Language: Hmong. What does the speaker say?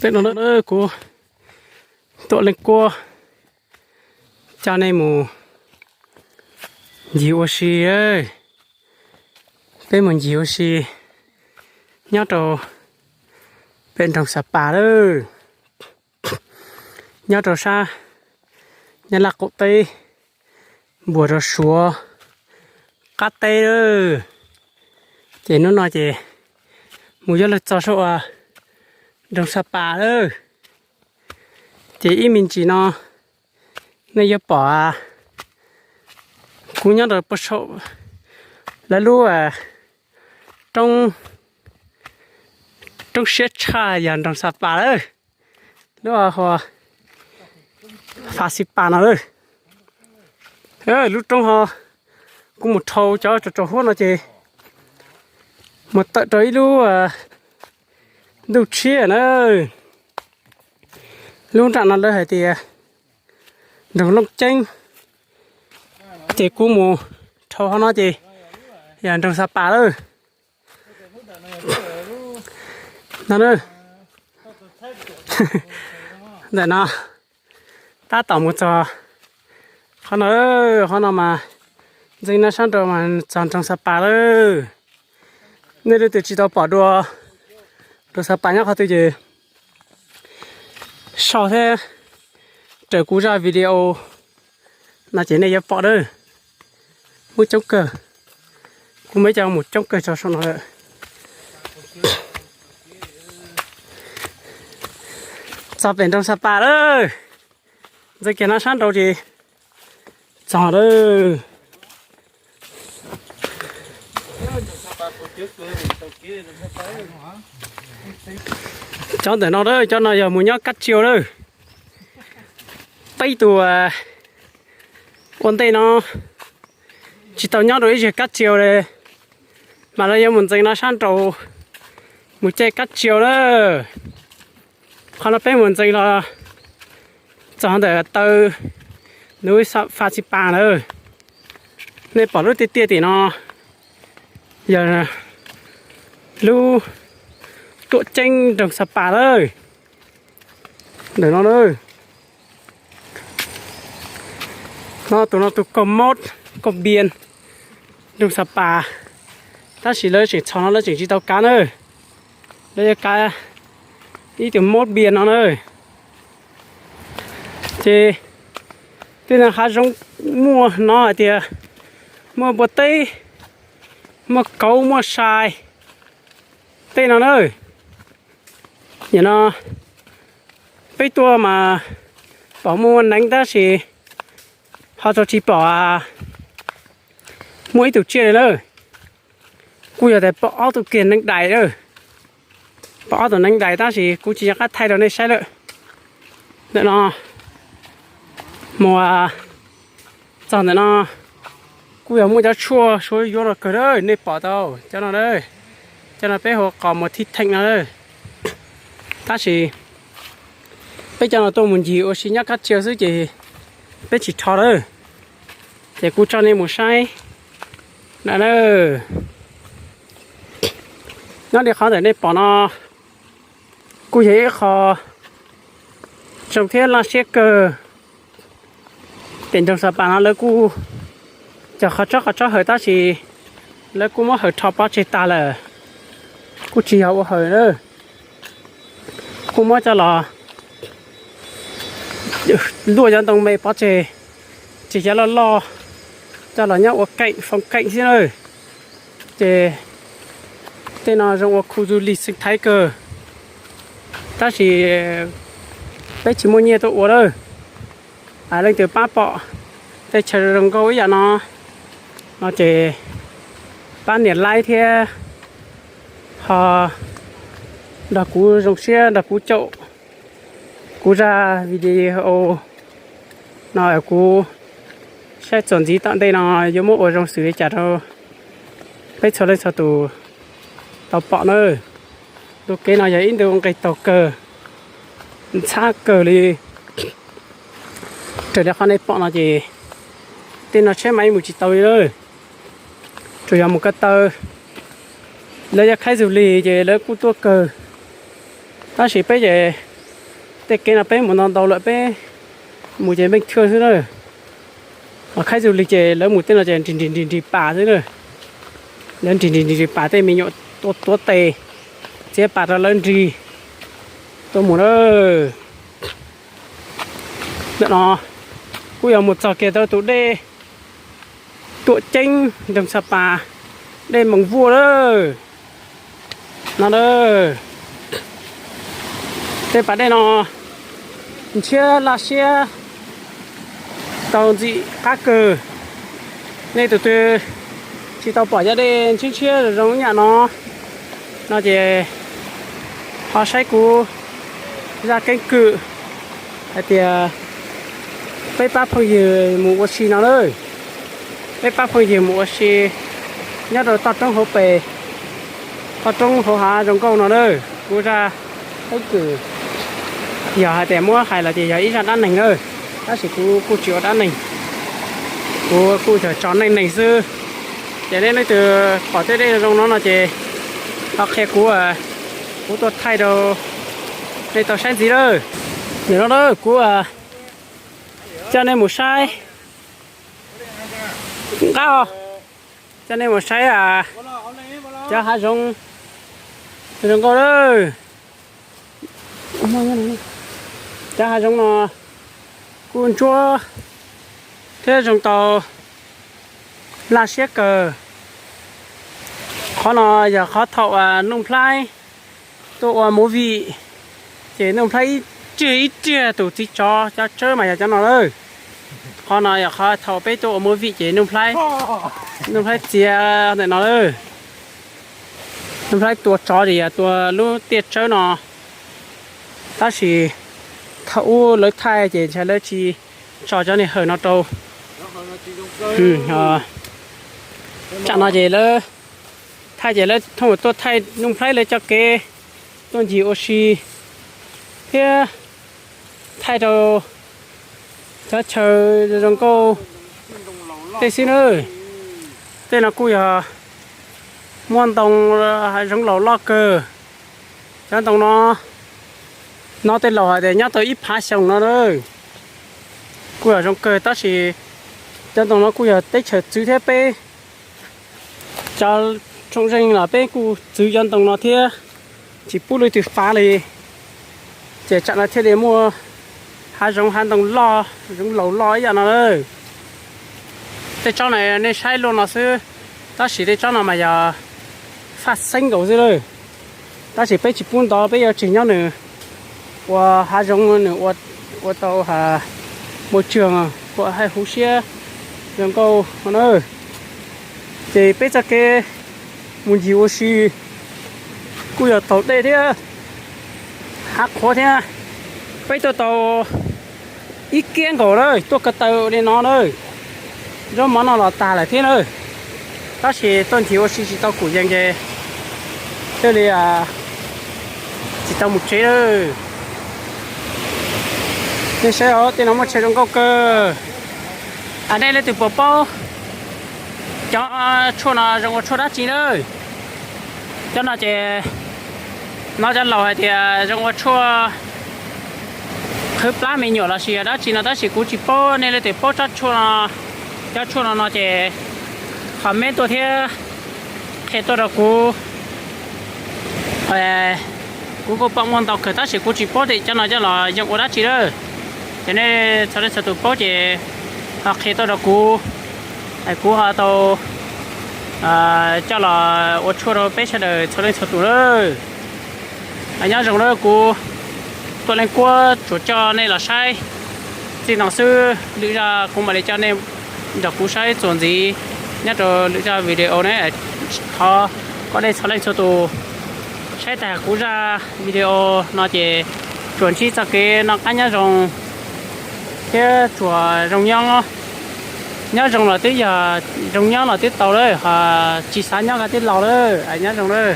Tej no kuv tuam leej kuab coj nej mus ncig ua si. Peb mus ncig ua si nyob rau pem nroog Xa Pas lawm, nyob rau sab Nyab Laj qaum teb, npuas rau Suav qab teb lawm. Ces hnub no ces mus yuav luag txog saum nroog Xa Pas lawm. Ces ib me ntsis no nej yuav pom kuv nyob rau puag saum lawv lub roob, roob siab tshaj yog nroog Xa Pas lawm, lub Fa Xi Pas no lawm. Lub roob ho kuv mus dhau cov tsaus tsaus huab no ces mus tawm rau ib lub ntuj tshiab na. Lub nram no lawv hais tias nroog Looj Ceeb, ces kuv mus dhau qhov no ces yog nroog Xa Pas lawm. No, ntawm no tab tom mus txog qhov no, qhov no mas ntxeev no sab nraud mas txog nroog Xa Pas lawm. Nej leej twg tsis tau pom dua nroog Xa Pas nyob qhov twg ces sau thiab raws kuv zaj video no ces nej yuav pom lawm. Muaj coob kawg, kuv muaj ib co mus coob kawg tso saum no lawm. Txog pem nroog Xa Pas lawm, ntxeev kiag no sab nraud ces txog lawm. Cov ntawm no, cov no yog mus nyob kab tsiau lawm. Peb tus ua ntej no tsis tau nyob rau ib zig kab tsiau li, mas lawv yuav mus ntxeev no sab nraud mus caij kab tsiau lawm. Qhov no peb mus ntxeev los txog ntawm taw nws Fa Xi Pas na. Nej pom lub tiaj tiaj tim no yog lub tuam ceeb nroog Xa Pas lawm. Ntawm no, no tus no tus kaug mob, kaug npias nroog Xa Pas, tab sis lawv tseem txhos no lawv tseem tsis tau kav na. Lawv yuav kav ib tug mob npias no na. Ces tej no hav zoov muaj hnov hais tias muaj npua teb, muaj kauv, muaj sai tej no na. Nim no peb tuaj mas pom muaj neev tab sis ho tsis pom muaj ib tug tsiaj li lawm. Kuj yog tias pom ob tug kiag neev dais lawm, pom ob tug neev dais tab sis kuv tsis nco qab thaij rau nej saib lawm. Ntawm no mus txog ntawm no kuj yog muaj cov tshuaj suav yuav los kawg lawm, nej pom tau cov no, cov no peb hu qos mus thib theem no. Tab sis peb cov no tuaj mus ncig ua si nyob kab tsiau xwb ces peb tsis rho lawm. Ces kuv tso nej mus saib na. Nyob li qhov ntawm nej pom no kuj yog ib qho zoo thiab laj siab kawg. Pem nroog Xa Pas no lawv kuj cog qhov tsob qhov tsob hawm tab sis lawv kuj muab hawm rho pov tseg tag lawm, kuj tsis yog ua hawm na. Kuj muab coj los luaj cov ntoo me pov tseg, tseg cov loj loj coj los nyob ua keem foob keem xwb na. Ces tej no zoo ua khu du lịch sinh thái kawg, tab sis peb tsis muaj nyiaj tuaj ua lawm. Leej twg pab pom tej chaw zoo nkauj ib yam no, no ces pab nias like thiab ho nrog kuv zoo siab nrog kuv caum kuv zaj video no, kuv saib txuas ntxiv tom ntej no yuav muab ua zoo xws li cas rau peb txhua leej txhua tus tau pom na. Ntu kev no yog ib ntu nqis taug kawg, ntxhab kawg li. Raws li qhov nej pom no ces tej no tsheb mas mus tsis tau li lawm, tsuas yog mus ko taw. Lawv yog khaib du lịch ces lawv kuj tuaj kawg, tab sis peb ces Tej kev no peb mus no ntau lawm, peb mus ces npeej thwj xwb na. Los khaib du lig ces lawv mus tej no ces nrig nrig nrig nrig pas xwb na. Lawv nrig nrig nrig nrig pas, tej me nyuam tuav tuav tes txiav pas rau lawv nrig tuaj mus na. Ntawm no kuj yog mus txog kiag rau tus dej Tuam Ceeb nroog Txha Pas, dej Moos Vuaj lawm no na. Tej pas dej no ntshiab laj siab tau ntxim qab kawg. Nej tus twg tsis tau pom cov dej ntshiab ntshiab zoo zoo nyam no, no ces ho saib kuv zaj keeb kwm hais tias peb pab phooj ywg mus ua si no na. Peb pab phooj ywg mus ua si nyob rau toj roob hauv pes, toj roob hauv hav zoov nkauj no na. Kuv zaj keeb kwm yog hais tias muab hais los ces yog ib zaj dab neeg na, tab sis kuv kuj tsis ua dab neeg, kuv kuj yog tso neej neeg xwb. Ces nej leej twg pom tej dej zoo no no ces ho qhia kuv, kuv tuaj thaij rau nej tau saib ntxiv lawm. Nim no na kuv coj nej mus saib, nqa, coj nej mus saib cov hav zoov zoo nkauj lawm. Cov hav zoov no kuj ntsuab thiab zoo tau laj siab kawg. Qhov no yog qhov thaum Nuj Nplhaib tuaj ua movie, ces Nuj Nplhaib ib riag ib riag tus txiv tsov, cov tsawb mas yog cov no lawm. Qhov no yog qhov thaum peb tuaj ua movie ces Nuj Nplhaib, Nuj Nplhaib txiav ntawm no lawm. Nuj Nplhaib tua tsov ces yog tua lub tiaj tsawb no, tab sis thaum ub lawv thaij ces ntshai lawv tsis tso cov niag hawm no rau. Tsam no ces lawv thaij ces lawv thooj tuaj thaij Nuj Nplhaib lawv cov kev tuaj ncig ua si thiab thaij rau cov chaw zoo nkauj tej xwb na. Tej no kuj yog muaj ntoo zoov laus loj kawg. Cov ntoo no, no tej laus hais tias nyob tau ib phav xyoo no na. Kuj yog zoo kawg tab sis cov ntoo no kuj yog teb chaws txwv thiab peb cov tsoom zeej los peb kuj txwv cov ntoo no thiab tsis pub leej twg fav li. Ces tsam no thiaj li muaj hav zoov hav ntoo loj, zoov laus loj ib yam no lawm. Tej tsob no nej saib luaj no xwb, tab sis tej tsob no mas yog faj xeeb nkaus xwb lawm. Tab sis peb tsis pub ntov, peb yuav tseg nyob nws ua hav zoov, nws ua tau môi trường, kuj haj huv siab zoo nkauj no na. Ces peb txoj kev mus ncig ua si kuj yog taug dej thiab hav qhuav thiab. Peb tuaj tau ib kiab nkaus lawm, tuaj ko taw li no na, zaub mov noj los tag lawm thiab na. Tab sis tuaj ncig ua si tsis tau kum yees ces thiaj li tsis tau mus tsev lawm. Nej saib os, tej no muaj tsheb zoo nkauj kawg. Nej leej twg puas paub cov tshuaj no zoo ua tshuaj dab tsi na? Cov no ces hnov cov laus hais tias zoo ua tshuaj qhwv plab me nyuam los sis yog dab tsi no, tab sis kuv tsis paub. Nej leej twg paub tsob tshuaj no, cov tshuaj no no ces comment tuaj thiab qhia tuaj rau kuv. Kuv kuj pom muaj ntau kawg tab sis kuv tsis paub tias cov no coj los yeej ua dab tsi lawm. Ces nej txhua leej txhua tus paub ces ho qhia tuaj rau kuv, kuv ho tau coj los ua tshuaj rau peb sawv daws txhua leej txhua tus lawm. Nyob zoo lawm, kuv Tuam Leej Kuab tsuas coj nej los saib txij no xwb, lwm zaj kuv mam li coj nej nrog kuv saib txuas ntxiv nyob rau lwm zaj video ne. Thov kom nej txhua leej txhua tus saib tag kuv zaj video no ces tsuas ntsib txoj kev noj qab nyob zoo thiab tsuas zoo nyob. Nyob zoo los twb yog zoo nyob los twb tau lawm, ho tsis xav nyob ko twb laus lawm. Nyob zoo lawm.